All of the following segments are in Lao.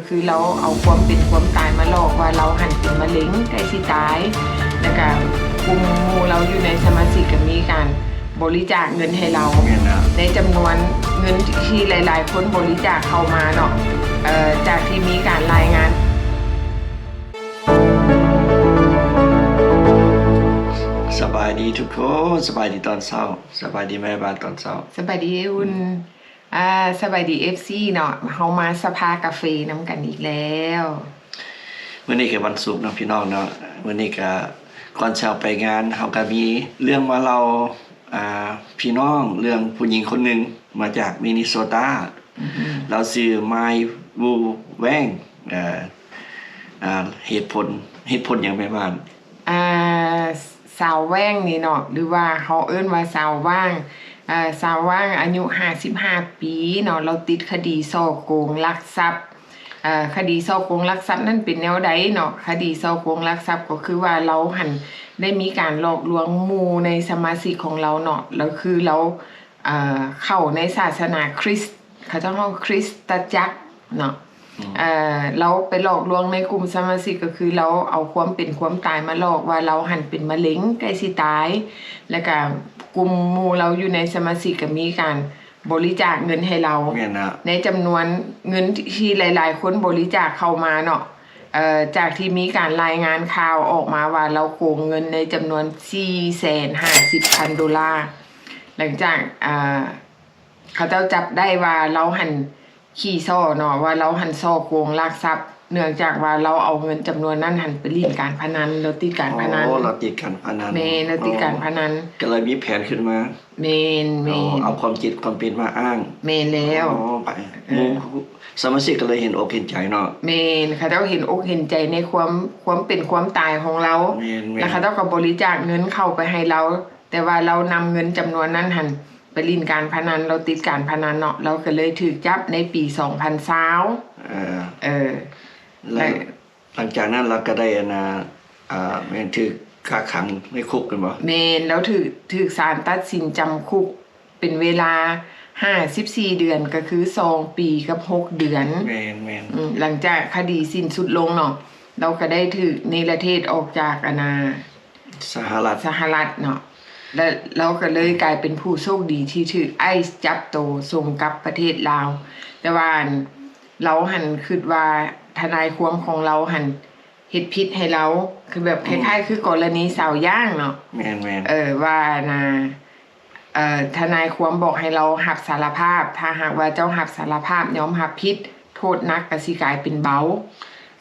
ຄືລາວເອົາຄວາມເປັນຄວາມຕາຍມາຫຼອກວ່າລາວຫັ້ນເປັນມະເຮັງໃກ້ຊິຕາຍ ແລ້ວກະກຸ່ມໝູ່ລາວຢູ່ໃນສະມາຊິກກໍມີການບໍລິຈາກເງິນໃຫ້ລາວ ແມ່ນລະ ໃນຈຳນວນເງິນທີ່ຫຼາຍໆຄົນບໍລິຈາກເຂົ້າມາເນາະ ເອີ ຈາກທີ່ມີການລາຍງານ. ສະບາຍດີທຸກຄົນ ສະບາຍດີຕອນເຊົ້າ ສະບາຍດີແມ່ບ້ານຕອນເຊົ້າ ສະບາຍດີອ້າຍອຸ່ນ ອ່າ ສະບາຍດີ ເອັຟຊີ ເນາະ ເຮົາມາສະພາກາເຟນຳກັນອີກແລ້ວ. ມື້ນີ້ກໍວັນສຸກເນາະພີ່ນ້ອງເນາະ ມື້ນີ້ກໍກ່ອນເຊົ້າໄປງານ ເຮົາກໍມີເລື່ອງມາເລົ່າ ອ່າ ພີ່ນ້ອງ ເລື່ອງຜູ້ຍິງຄົນໜຶ່ງມາຈາກມິນິໂຊຕາ ອືມ ລາວຊື່ມາຍ ວູ ແວງ ເອີ ອ່າ ເຫດຜົນ ເຫດຜົນຫຍັງແມ່ບ້ານ? ອ່າ ສາວແວງນີ້ເນາະ ຫຼືວ່າເຮົາເອີ້ນວ່າສາວຫວ່າງ ເອີ ສາວຫວ່າງອາຍຸຫ້າສິບຫ້າປີເນາະ ລາວຕິດຄະດີສໍ້ໂກງລັກຊັບ ເອີ ຄະດີສໍ້ໂກງລັກຊັບນັ້ນເປັນແນວໃດເນາະ? ຄະດີສໍ້ໂກງລັກຊັບກໍຄືວ່າລາວຫັ້ນໄດ້ມີການຫຼອກລວງໝູ່ໃນສະມາຊິກຂອງລາວເນາະ ແລ້ວຄືລາວ ເອີ ເຂົ້າໃນສາສະໜາຄຣິສ ເຂົາເຈົ້າເວົ້າຄຣິສຕະຈັກເນາະ ອືມ ເອີ ລາວໄປຫຼອກລວງໃນກຸ່ມສະມາຊິກ ກໍຄືລາວເອົາຄວາມເປັນຄວາມຕາຍມາຫຼອກວ່າລາວຫັ້ນເປັນມະເຮັງໃກ້ຊິຕາຍ ແລ້ວກະກຸ່ມໝູ່ລາວຢູ່ໃນສະມາຊິກກໍມີການບໍລິຈາກເງິນໃຫ້ລາວ ແມ່ນລະ ໃນຈຳນວນເງິນທີ່ຫຼາຍໆຄົນບໍລິຈາກເຂົ້າມາເນາະ ເອີ ຈາກທີ່ມີການລາຍງານຂ່າວອອກມາວ່າລາວໂກງເງິນໃນຈຳນວນສີ່ແສນຫ້າສິບພັນໂດລາ ຫຼັງຈາກ ເອີ ເຂົາເຈົ້າຈັບໄດ້ວ່າລາວຫັ້ນຂີ້ສໍ້ເນາະ ວ່າລາວຫັ້ນສໍ້ໂກງລັກຊັບ ເນື່ອງຈາກວ່າລາວເອົາເງິນຈຳນວນນັ້ນຫັ້ນໄປຫຼິ້ນການພະນັນ ລາວຕິດການພະນັນ ໂອ້ ລາວຕິດການພະນັນ ແມ່ນ ລາວຕິດການພະນັນ ກໍເລີຍມີແຜນຂຶ້ນມາ ແມ່ນໆ ເອົາຄວາມຈິດຄວາມເປັນມາອ້າງ ແມ່ນແລ້ວ ໂອ້ ໄປ ເອີ ໝູ່ສະມາຊິກກໍເລີຍເຫັນອົກເຫັນໃຈເນາະ ແມ່ນ ເຂົາເຈົ້າເຫັນອົກເຫັນໃຈໃນຄວາມ ຄວາມເປັນຄວາມຕາຍຂອງລາວ ແມ່ນໆ ແລ້ວເຂົາເຈົ້າກໍບໍລິຈາກເງິນເຂົ້າໄປໃຫ້ລາວ ແຕ່ວ່າລາວນຳເງິນຈຳນວນນັ້ນຫັ້ນ ໄປຫຼິ້ນການພະນັນ ລາວຕິດການພະນັນເນາະ ລາວກໍເລີຍຖືກຈັບໃນປີສອງພັນຊາວ ເອີ ເອີ ແລ້ວ ແລ້ວຫຼັງຈາກນັ້ນລາວກໍໄດ້ ອັນນ່າ ເອີ ແມ່ນຖືກກັກຂັງໃນຄຸກແມ່ນບໍ່? ແມ່ນ ລາວຖືກ ຖືກສານຕັດສິນຈຳຄຸກເປັນເວລາຫ້າສິບສີ່ເດືອນ ກໍຄືສອງປີກັບຫົກເດືອນ ແມ່ນໆ ອືມ ຫຼັງຈາກຄະດີສິ້ນສຸດລົງເນາະ ລາວກໍໄດ້ຖືກເນລະເທດອອກຈາກ ອັນນ່າ ສະຫະລັດ ສະຫະລັດເນາະ ແລະ ລາວກໍເລີຍກາຍເປັນຜູ້ໂຊກດີທີ່ຖືກໄອສ໌ຈັບໂຕສົ່ງກັບປະເທດລາວ ແຕ່ວ່າ ອັນ ລາວຫັ້ນຄິດວ່າທະນາຍຄວາມຂອງລາວຫັ້ນເຮັດຜິດໃຫ້ລາວ ຄືແບບ ອືມ ຄ້າຍໆຄືກໍລະນີສາວຢ່າງເນາະ ແມ່ນໆ ເອີ ວ່າ ອັນນ່າ ເອີ ທະນາຍຄວາມບອກໃຫ້ລາວຮັບສາລະພາບ ຖ້າຫາກວ່າເຈົ້າຮັບສາລະພາບ ຍອມຮັບຜິດ ໂທດໜັກກໍຊິກາຍເປັນເບົາ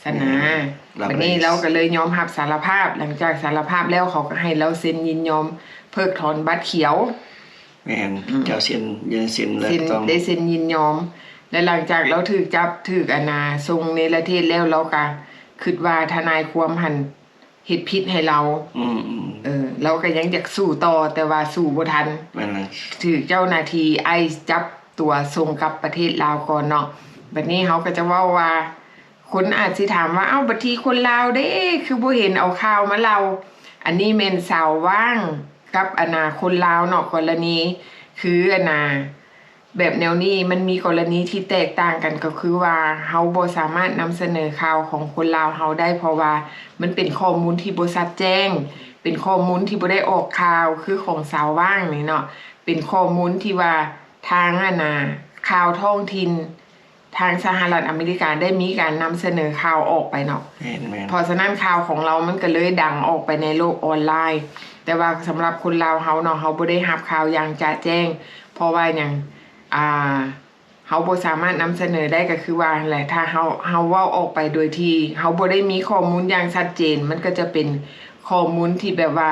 ຊັ້ນນະ ແມ່ນ ບັດນີ້ລາວກໍເລີຍຍອມຮັບສາລະພາບ ຫຼັງຈາກສາລະພາບແລ້ວ ເຂົາກໍໃຫ້ລາວເຊັນຍິນຍອມເພິກຖອນບັດຂຽວ ແມ່ນ ອືມ ເຈົ້າເຊັນ ເຊັນ ເຊັນ ແລ້ວ ເຊັນ ຕ້ອງ ໄດ້ເຊັນຍິນຍອມ ແລະ ຫຼັງຈາກລາວຖືກຈັບ ຖືກ ອັນນ່າ ສົ່ງເນລະເທດແລ້ວ ລາວກໍຄິດວ່າທະນາຍຄວາມຫັ້ນ ເຮັດຜິດໃຫ້ລາວ ອືມໆ ເອີ ລາວກໍຍັງຢາກສູ້ຕໍ່ ແຕ່ວ່າສູ້ບໍ່ທັນ ແມ່ນລະ ຖືກເຈົ້າໜ້າທີ່ໄອສ໌ຈັບຕົວສົ່ງກັບປະເທດລາວກ່ອນເນາະ ບັດນີ້ເຮົາກໍຈະເວົ້າວ່າ ຄົນອາດຊິຖາມວ່າ ເອົ້າ ບັດທີຄົນລາວເດ້ ຄືບໍ່ເຫັນເອົາຂ່າວມາເລົ່າ? ອັນນີ້ແມ່ນສາວຫວ່າງກັບ ອັນນ່າ ຄົນລາວເນາະ ກໍລະນີ ຄື ອັນນ່າ ແບບແນວນີ້ມັນມີກໍລະນີທີ່ແຕກຕ່າງກັນ ກໍຄືວ່າເຮົາບໍ່ສາມາດນຳສະເໜີຂ່າວຂອງຄົນລາວເຮົາໄດ້ ເພາະວ່າມັນເປັນຂໍ້ມູນທີ່ບໍ່ຊັດແຈ້ງ ເປັນຂໍ້ມູນທີ່ບໍ່ໄດ້ອອກຂ່າວ ຄືຂອງສາວຫວ່າງນີ້ເນາະ ເປັນຂໍ້ມູນທີ່ວ່າທາງ ອັນນ່າ ຂ່າວທ້ອງຖິ່ນ ທາງສະຫະລັດອາເມລິກາໄດ້ມີການນຳສະເໜີຂ່າວອອກໄປເນາະ ແມ່ນໆ ເພາະສະນັ້ນຂ່າວຂອງລາວມັນກໍເລີຍດັງອອກໄປໃນໂລກອອນລາຍ ແຕ່ວ່າສຳລັບຄົນລາວເຮົາເນາະ ເຮົາບໍ່ໄດ້ຮັບຂ່າວຢ່າງຈະແຈ້ງ ເພາະວ່າຫຍັງ ອ່າ ເຮົາບໍ່ສາມາດນຳສະເໜີໄດ້ ກໍຄືວ່າຫັ້ນແຫຼະ ຖ້າເຮົາ ເຮົາເວົ້າອອກໄປໂດຍທີ່ເຮົາບໍ່ໄດ້ມີຂໍ້ມູນຢ່າງຊັດເຈນ ມັນກໍຈະເປັນຂໍ້ມູນທີ່ແບບວ່າ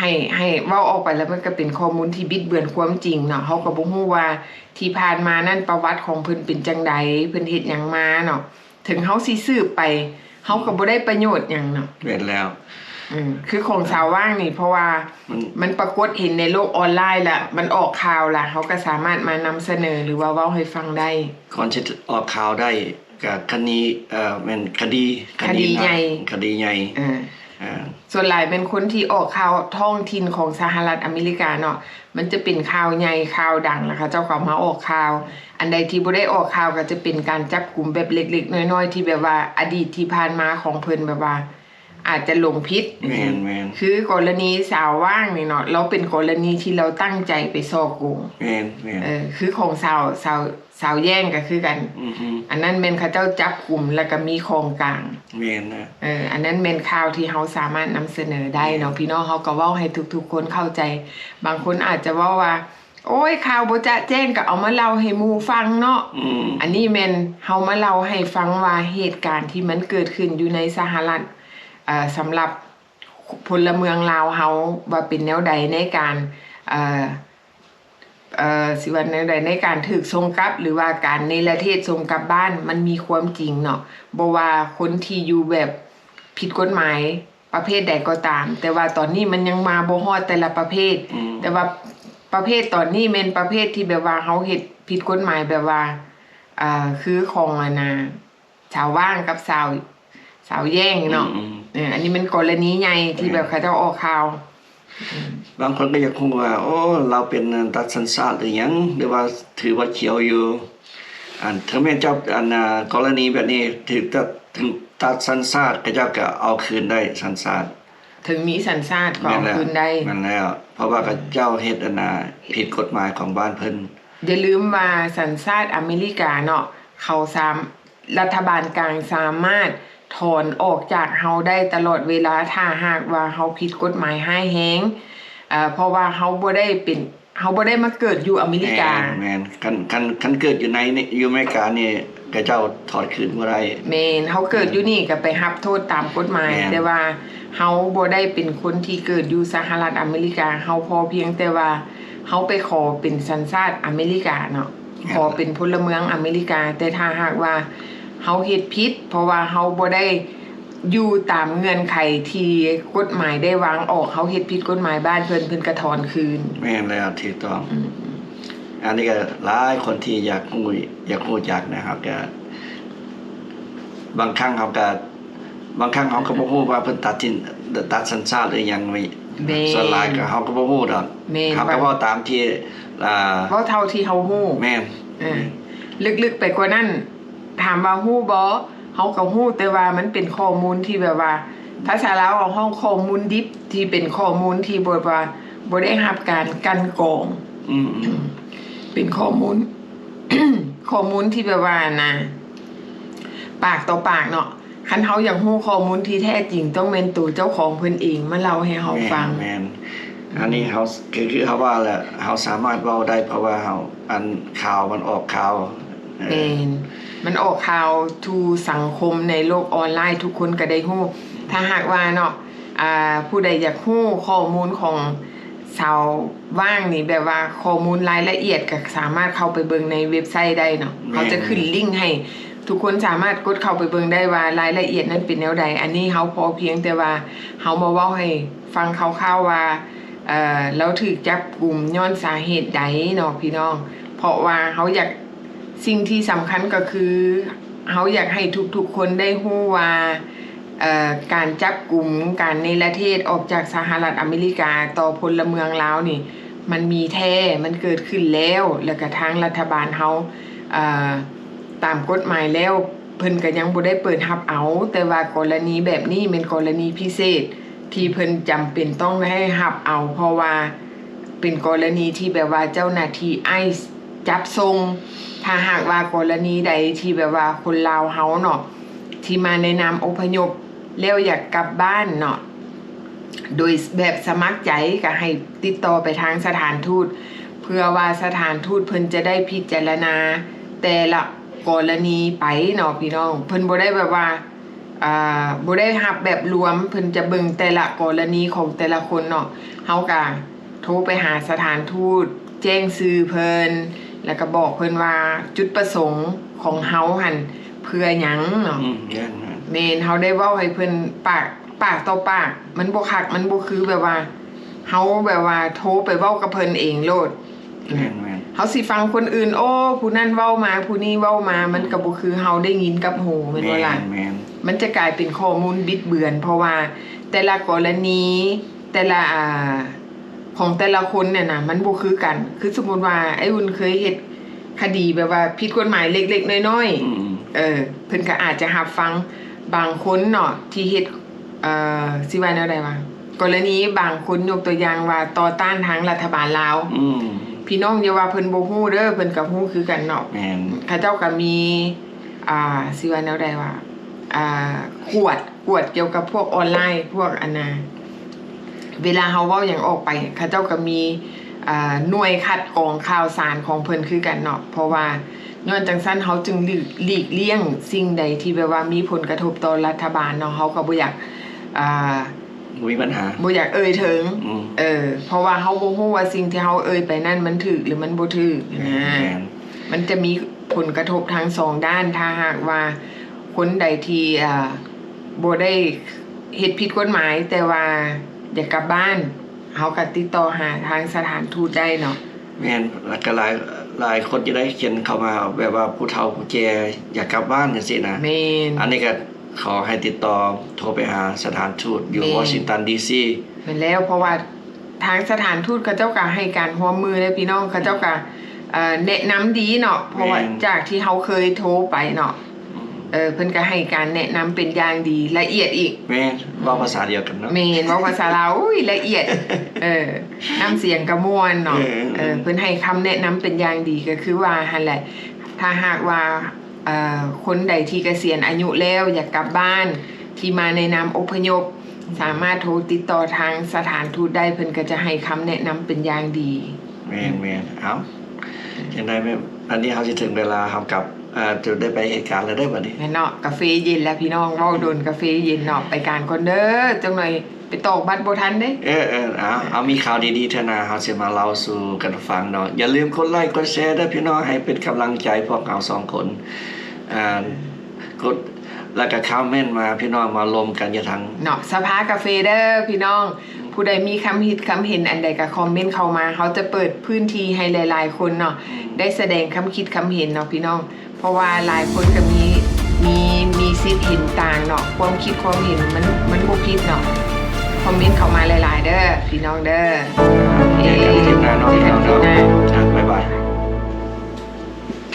ໃຫ້ ໃຫ້ເວົ້າອອກໄປແລ້ວມັນກໍເປັນຂໍ້ມູນທີ່ບິດເບືອນຄວາມຈິງເນາະ ເຮົາກໍບໍ່ຮູ້ວ່າທີ່ຜ່ານມານັ້ນປະຫວັດຂອງເພິ່ນເປັນຈັ່ງໃດ ເພິ່ນເຮັດຫຍັງມາເນາະ ເຖິງເຮົາຊິສືບໄປ ເຮົາກໍບໍ່ໄດ້ປະໂຫຍດຫຍັງເນາະ ແມ່ນແລ້ວ ອືມ ຄືຂອງສາວຫວ່າງນີ້ ເພາະວ່າມັນ ມັນປາກົດເຫັນໃນໂລກອອນລາຍລະ ມັນອອກຂ່າວລະ ເຮົາກໍສາມາດມານຳສະເໜີ ຫຼືວ່າເວົ້າໃຫ້ຟັງໄດ້ ກ່ອນຊິອອກຂ່າວໄດ້ ກໍຄະນີ ເອີ ແມ່ນຄະດີ ຄະດີໃຫຍ່ ຄະດີໃຫຍ່ ເອີ ອ່າ ສ່ວນຫຼາຍແມ່ນຄົນທີ່ອອກຂ່າວທ້ອງຖິ່ນຂອງສະຫະລັດອາເມລິກາເນາະ ມັນຈະເປັນຂ່າວໃຫຍ່ຂ່າວດັງ ແລ້ວເຂົາເຈົ້າກໍເອົາມາອອກຂ່າວ. ອັນໃດທີ່ບໍ່ໄດ້ອອກຂ່າວກໍຈະເປັນການຈັບກຸມແບບເລັກໆນ້ອຍໆ ທີ່ແບບວ່າອະດີດທີ່ຜ່ານມາຂອງເພິ່ນ ແບບວ່າອາດຈະຫຼົງຜິດ. ແມ່ນໆ ຄືກໍລະນີສາວຫວ່າງນີ້ເນາະ ລາວເປັນກໍລະນີທີ່ລາວຕັ້ງໃຈໄປສໍ້ໂກງ. ແມ່ນໆ ເອີ ຄືຂອງສາວ ສາວ ສາວແຢງກໍຄືກັນ. ອືຮຶ ອັນນັ້ນແມ່ນເຂົາເຈົ້າຈັບກຸມ ແລ້ວກໍມີຂອງກາງ. ແມ່ນນະ. ເອີ ອັນນັ້ນແມ່ນຂ່າວທີ່ເຮົາສາມາດນຳສະເໜີໄດ້ເນາະ. ແມ່ນ ພີ່ນ້ອງເຮົາກໍເວົ້າໃຫ້ທຸກໆຄົນເຂົ້າໃຈ. ບາງຄົນອາດຈະເວົ້າວ່າ ໂອ້ຍ ຂ່າວບໍ່ຈະແຈ້ງ ກໍເອົາມາເລົ່າໃຫ້ໝູ່ຟັງເນາະ. ອືມ ອັນນີ້ແມ່ນເຮົາມາເລົ່າໃຫ້ຟັງວ່າ ເຫດການທີ່ມັນເກີດຂຶ້ນຢູ່ໃນສະຫະລັດ ເອີ ສຳລັບ ພົນລະເມືອງລາວເຮົາວ່າເປັນແນວໃດໃນການ ເອີ ເອີ ຊິວ່າແນວໃດ ໃນການຖືກສົ່ງກັບ ຫຼືວ່າການເນລະເທດສົ່ງກັບບ້ານ ມັນມີຄວາມຈິງເນາະ. ບໍ່ວ່າຄົນທີ່ຢູ່ແບບຜິດກົດໝາຍປະເພດໃດກໍຕາມ ແຕ່ວ່າຕອນນີ້ມັນຍັງມາບໍ່ຮອດແຕ່ລະປະເພດ. ອືມ ແຕ່ວ່າປະເພດຕອນນີ້ແມ່ນປະເພດທີ່ແບບວ່າເຮົາເຮັດຜິດກົດໝາຍ ແບບວ່າ ເອີ ຄືຂອງອັນນ່າ ສາວຫວ່າງກັບສາວ ສາວແຢງເນາະ. ອືມໆ ເອີ ອັນນີ້ແມ່ນກໍລະນີໃຫຍ່ທີ່ແບບເຂົາເຈົ້າອອກຂ່າວ. ບາງຄົນກໍຢາກຮູ້ວ່າ ໂອ້ ລາວເປັນຕັດສັນຊາດຫຼືຫຍັງ ຫຼືວ່າຖືວ່າຂຽວຢູ່? ອັນ ເຖິງແມ່ນເຈົ້າ ອັນ ກໍລະນີແບບນີ້ຖືກຕັດ ຖືກຕັດສັນຊາດ ເຂົາເຈົ້າກໍເອົາຄືນໄດ້ສັນຊາດ. ເຖິງມີສັນຊາດກໍເອົາຄືນໄດ້. ແມ່ນແລ້ວ ເພາະວ່າເຂົາເຈົ້າເຮັດອັນນ່າ ຜິດກົດໝາຍຂອງບ້ານເພິ່ນ. ຢ່າລືມວ່າສັນຊາດອາເມລິກາເນາະ ເຂົາສາມ ລັດຖະບານກາງສາມາດຖອນອອກຈາກເຮົາໄດ້ຕະຫຼອດເວລາ ຖ້າຫາກວ່າເຮົາຜິດກົດໝາຍຮ້າຍແຮງ. ເອີ ເພາະວ່າເຮົາບໍ່ໄດ້ເປັນ ເຮົາບໍ່ໄດ້ມາເກີດຢູ່ອາເມລິກາ. ແມ່ນໆ ຄັນ ຄັນ ຄັນເກີດຢູ່ໃນ ຢູ່ອາເມລິການີ້ ເຂົາເຈົ້າຖອນຄືນບໍ່ໄດ້. ແມ່ນ ເຮົາເກີດຢູ່ນີ້ກໍໄປຮັບໂທດຕາມກົດໝາຍ. ແມ່ນ ແຕ່ວ່າເຮົາບໍ່ໄດ້ເປັນຄົນທີ່ເກີດຢູ່ສະຫະລັດອາເມລິກາ ເຮົາພໍພຽງແຕ່ວ່າເຮົາໄປຂໍເປັນສັນຊາດອາເມລິກາເນາະ. ແມ່ນ ຂໍເປັນພົນລະເມືອງອາເມລິກາ ແຕ່ຖ້າຫາກວ່າເຮົາເຮັດຜິດ ເພາະວ່າເຮົາບໍ່ໄດ້ ຢູ່ຕາມເງື່ອນໄຂທີ່ກົດໝາຍໄດ້ວາງອອກ ເຮົາເຮັດຜິດກົດໝາຍບ້ານເພິ່ນ ເພິ່ນກະຖອນຄືນ. ແມ່ນແລ້ວ ຖືກຕ້ອງ. ອືມ ອັນນີ້ກໍຫຼາຍຄົນທີ່ຢາກຮູ້ ຢາກຮູ້ຈັກນະ ເຮົາກໍ ບາງຄັ້ງເຮົາກໍ ບາງຄັ້ງເຮົາກໍບໍ່ຮູ້ວ່າເພິ່ນຕັດສິນ ຕັດສັນຊາດຫຼືຫຍັງ. ແມ່ນ ສ່ວນຫຼາຍກໍເຮົາກໍບໍ່ຮູ້ດອກ. ແມ່ນ ເຮົາກໍເວົ້າຕາມທີ່ ອ່າ ເວົ້າເທົ່າທີ່ເຮົາຮູ້. ແມ່ນ ເອີ ເລິກໆໄປກວ່ານັ້ນ ຖາມວ່າຮູ້ບໍ່? ເຮົາກໍຮູ້ ແຕ່ວ່າມັນເປັນຂໍ້ມູນທີ່ແບບວ່າ ພາສາລາວເຮົາຮ້ອງຂໍ້ມູນດິບ ທີ່ເປັນຂໍ້ມູນທີ່ແບບວ່າບໍ່ໄດ້ຮັບການກັ່ນກອງ. ອືມໆ ເປັນຂໍ້ມູນ ຂໍ້ມູນທີ່ແບບວ່ານະ ປາກຕໍ່ປາກເນາະ. ຄັນເຮົາຢາກຮູ້ຂໍ້ມູນທີ່ແທ້ຈິງ ຕ້ອງແມ່ນໂຕເຈົ້າຂອງເພິ່ນເອງມາເລົ່າໃຫ້ເຮົາຟັງ. ແມ່ນໆ ອັນນີ້ເຮົາ ຄື ຄືເຮົາວ່າແຫຼະ ເຮົາສາມາດເວົ້າໄດ້ ເພາະວ່າເຮົາ ອັນ ຂ່າວມັນອອກຂ່າວ. ເອີ ແມ່ນ ມັນອອກຂ່າວສູ່ສັງຄົມໃນໂລກອອນລາຍ ທຸກຄົນກໍໄດ້ຮູ້. ຖ້າຫາກວ່າເນາະ ອ່າ ຜູ້ໃດຢາກຮູ້ຂໍ້ມູນຂອງສາວຫວ່າງນີ້ ແບບວ່າຂໍ້ມູນລາຍລະອຽດ ກໍສາມາດເຂົ້າໄປເບິ່ງໃນເວັບໄຊໄດ້ເນາະ. ແມ່ນ ເຮົາຈະຂຶ້ນລິ້ງໃຫ້ ທຸກຄົນສາມາດກົດເຂົ້າໄປເບິ່ງໄດ້ວ່າລາຍລະອຽດນັ້ນເປັນແນວໃດ. ອັນນີ້ເຮົາພໍພຽງແຕ່ວ່າເຮົາມາເວົ້າໃຫ້ຟັງຄ່າວໆວ່າ ເອີ ລາວຖືກຈັບກຸມຍ້ອນສາເຫດໃດເນາະພີ່ນ້ອງ. ເພາະວ່າເຮົາຢາກ ສິ່ງທີ່ສຳຄັນກໍຄື ເຮົາຢາກໃຫ້ທຸກໆຄົນໄດ້ຮູ້ວ່າ ເອີ ການຈັບກຸມ ການເນລະເທດອອກຈາກສະຫະລັດອາເມລິກາຕໍ່ພົນລະເມືອງລາວນີ້ ມັນມີແທ້ ມັນເກີດຂຶ້ນແລ້ວ ແລ້ວກະທາງລັດຖະບານເຮົາ ເອີ ຕາມກົດໝາຍແລ້ວ ເພິ່ນກະຍັງບໍ່ໄດ້ເປີດຮັບເອົາ. ແຕ່ວ່າກໍລະນີແບບນີ້ແມ່ນກໍລະນີພິເສດ ທີ່ເພິ່ນຈຳເປັນຕ້ອງໄດ້ຮັບເອົາ ເພາະວ່າເປັນກໍລະນີທີ່ແບບວ່າເຈົ້າໜ້າທີ່ໄອສ໌ຈັບສົ່ງ. ຖ້າຫາກວ່າກໍລະນີໃດທີ່ແບບວ່າຄົນລາວເຮົາເນາະ ທີ່ມາໃນນາມອົບພະຍົບ ແລ້ວຢາກກັບບ້ານເນາະ ໂດຍແບບສະໝັກໃຈ ກໍໃຫ້ຕິດຕໍ່ໄປທາງສະຖານທູດ ເພື່ອວ່າສະຖານທູດເພິ່ນຈະໄດ້ພິຈາລະນາແຕ່ລະກໍລະນີໄປເນາະພີ່ນ້ອງ. ເພິ່ນບໍ່ໄດ້ແບບວ່າ ອ່າ ບໍ່ໄດ້ຮັບແບບລວມ ເພິ່ນຈະເບິ່ງແຕ່ລະກໍລະນີຂອງແຕ່ລະຄົນເນາະ. ເຮົາກະໂທໄປຫາສະຖານທູດ ແຈ້ງຊື່ເພິ່ນ ແລ້ວກະບອກເພິ່ນວ່າຈຸດປະສົງຂອງເຮົາຫັ້ນເພື່ອຫຍັງເນາະ. ອືມ ແມ່ນໆ ແມ່ນ ເຮົາໄດ້ເວົ້າໃຫ້ເພິ່ນປາກ ປາກຕໍ່ປາກ ມັນບໍ່ຄັກ ມັນບໍ່ຄືແບບວ່າ ເຮົາແບບວ່າໂທໄປເວົ້າກັບເພິ່ນເອງໂລດ. ແມ່ນໆ ເຮົາຊິຟັງຄົນອື່ນ ໂອ້ ຜູ້ນັ້ນເວົ້າມາ ຜູ້ນີ້ເວົ້າມາ ມັນກໍບໍ່ຄືເຮົາໄດ້ຍິນກັບຫູ ແມ່ນບໍ່ລະ? ແມ່ນ ແມ່ນ ມັນຈະກາຍເປັນຂໍ້ມູນບິດເບືອນ ເພາະວ່າແຕ່ລະກໍລະນີ ແຕ່ລະ ອ່າ ຂອງແຕ່ລະຄົນນີ້ນະ ມັນບໍ່ຄືກັນ. ຄືສົມມຸດວ່າ ອ້າຍອຸ່ນເຄີຍເຮັດຄະດີແບບວ່າຜິດກົດໝາຍເລັກໆນ້ອຍໆ ອືມ ເອີ ເພິ່ນກໍອາດຈະຮັບຟັງບາງຄົນເນາະ ທີ່ເຮັດ ເອີ ຊິວ່າແນວໃດວະ ກໍລະນີບາງຄົນ ຍົກຕົວຢ່າງວ່າຕໍ່ຕ້ານທາງລັດຖະບານລາວ ອືມ ພີ່ນ້ອງຢ່າວ່າເພິ່ນບໍ່ຮູ້ເດີ ເພິ່ນກໍຮູ້ຄືກັນເນາະ. ແມ່ນ ເຂົາເຈົ້າກໍມີ ອ່າ ຊິວ່າແນວໃດວະ ອ່າ ກວດ ກວດກ່ຽວກັບພວກອອນລາຍ ພວກອັນນ່າ ເວລາເຮົາເວົ້າຫຍັງອອກໄປ ເຂົາເຈົ້າກໍມີ ອ່າ ໜ່ວຍຄັດກອງຂ່າວສານຂອງເພິ່ນຄືກັນເນາະ. ເພາະວ່າຍ້ອນຈັ່ງຊັ້ນ ເຮົາຈຶ່ງຫຼີກ ຫຼີກລ້ຽງສິ່ງໃດທີ່ແບບວ່າມີຜົນກະທົບຕໍ່ລັດຖະບານເນາະ ເຮົາກໍບໍ່ຢາກ ອ່າ ບໍ່ມີບັນຫາ ບໍ່ຢາກເອີ່ຍເຖິງ ອືມ ເອີ ເພາະວ່າເຮົາບໍ່ຮູ້ວ່າສິ່ງທີ່ເຮົາເອີ່ຍໄປນັ້ນມັນຖືກ ຫຼື ມັນບໍ່ຖືກນະ. ແມ່ນ ມັນຈະມີຜົນກະທົບທັງສອງດ້ານ ຖ້າຫາກວ່າຄົນໃດທີ່ ອ່າ ບໍ່ໄດ້ເຮັດຜິດກົດໝາຍ ແຕ່ວ່າຢາກກັບບ້ານ ເຮົາກໍຕິດຕໍ່ຫາທາງສະຖານທູດໄດ້ເນາະ. ແມ່ນ ແລ້ວກໍຫຼາຍ ຫຼາຍຄົນຈະໄດ້ຂຽນເຂົ້າມາ ແບບວ່າຜູ້ເຖົ້າຜູ້ແກ່ຢາກກັບບ້ານຈັ່ງຊີ້ນະ. ແມ່ນ ອັນນີ້ກໍຂໍໃຫ້ຕິດຕໍ່ໂທໄປຫາສະຖານທູດຢູ່ ແມ່ນ ວໍຊິງຕັນ ດີຊີ. ແມ່ນແລ້ວ ເພາະວ່າທາງສະຖານທູດເຂົາເຈົ້າກໍໃຫ້ການຮ່ວມມືເດ້ພີ່ນ້ອງ ເຂົາເຈົ້າກໍ ເອີ ແນະນຳດີເນາະ ເພາະວ່າ ແມ່ນ ຈາກທີ່ເຮົາເຄີຍໂທໄປເນາະ ອືມ ເອີ ເພິ່ນກໍໃຫ້ການແນະນຳເປັນຢ່າງດີ ລະອຽດອີກ. ແມ່ນ ເວົ້າພາສາດຽວກັນເນາະ. ແມ່ນ ເວົ້າພາສາລາວ ໂອ້ຍ ລະອຽດ ເອີ ນ້ຳສຽງກໍມ່ວນເນາະ. ເອີ ເອີ ເພິ່ນໃຫ້ຄຳແນະນຳເປັນຢ່າງດີ ກໍຄືວ່າຫັ້ນແຫຼະ ຖ້າຫາກວ່າ ເອີ ຄົນໃດທີ່ກະສຽນອາຍຸແລ້ວ ຢາກກັບບ້ານ ທີ່ມາໃນນາມອົບພະຍົບ ສາມາດໂທຕິດຕໍ່ທາງສະຖານທູດໄດ້ ເພິ່ນກໍຈະໃຫ້ຄຳແນະນຳເປັນຢ່າງດີ. ແມ່ນໆ ເອົ້າ ຈັ່ງໃດແມ່ນ ອັນນີ້ເຮົາຊິເຖິງເວລາເຮົາກັບ ເອີ ຈະໄດ້ໄປເຮັດການແລ້ວເດີບັດນີ້. ແມ່ນເນາະ ກາເຟເຢັນແລ້ວພີ່ນ້ອງ ເວົ້າດົນກາເຟເຢັນເນາະ ໄປການກ່ອນເດີ ຈັກໜ່ອຍໄປຕອກບັດບໍ່ທັນເດ້. ເອີໆ ເອົາ ເອົາ ມີຂ່າວດີໆ ເທື່ອໜ້າເຮົາຊິມາເລົ່າສູ່ກັນຟັງເນາະ. ຢ່າລືມກົດໄລກົດແຊເດີພີ່ນ້ອງ ໃຫ້ເປັນກຳລັງໃຈພວກເຮົາສອງຄົນ ອ່າ ກົດ ແລ້ວກໍຄອມເມັນມາ ພີ່ນ້ອງມາລົມກັນຢູ່ທາງ ເນາະ ສະພາກາເຟເດີພີ່ນ້ອງ. ຜູ້ໃດມີຄຳຄິດຄຳເຫັນອັນໃດກໍຄອມເມັນເຂົ້າມາ ເຮົາຈະເປີດພື້ນທີ່ໃຫ້ຫຼາຍໆຄົນເນາະ ອືມ ໄດ້ສະແດງຄຳຄິດຄຳເຫັນເນາະພີ່ນ້ອງ ເພາະວ່າຫຼາຍຄົນກໍມີ ມີ ມີສິດເຫັນຕ່າງເນາະ ຄວາມຄິດຄວາມເຫັນມັນ ມັນບໍ່ຜິດເນາະ. ຄອມເມັນເຂົ້າມາຫຼາຍໆເດີພີ່ນ້ອງເດີ. ໂອເຄ ເຈີກັນຄລິບໜ້າເນາະ ເຈີກັນຄລິບໜ້າ ພີ່ນ້ອງເນາະ.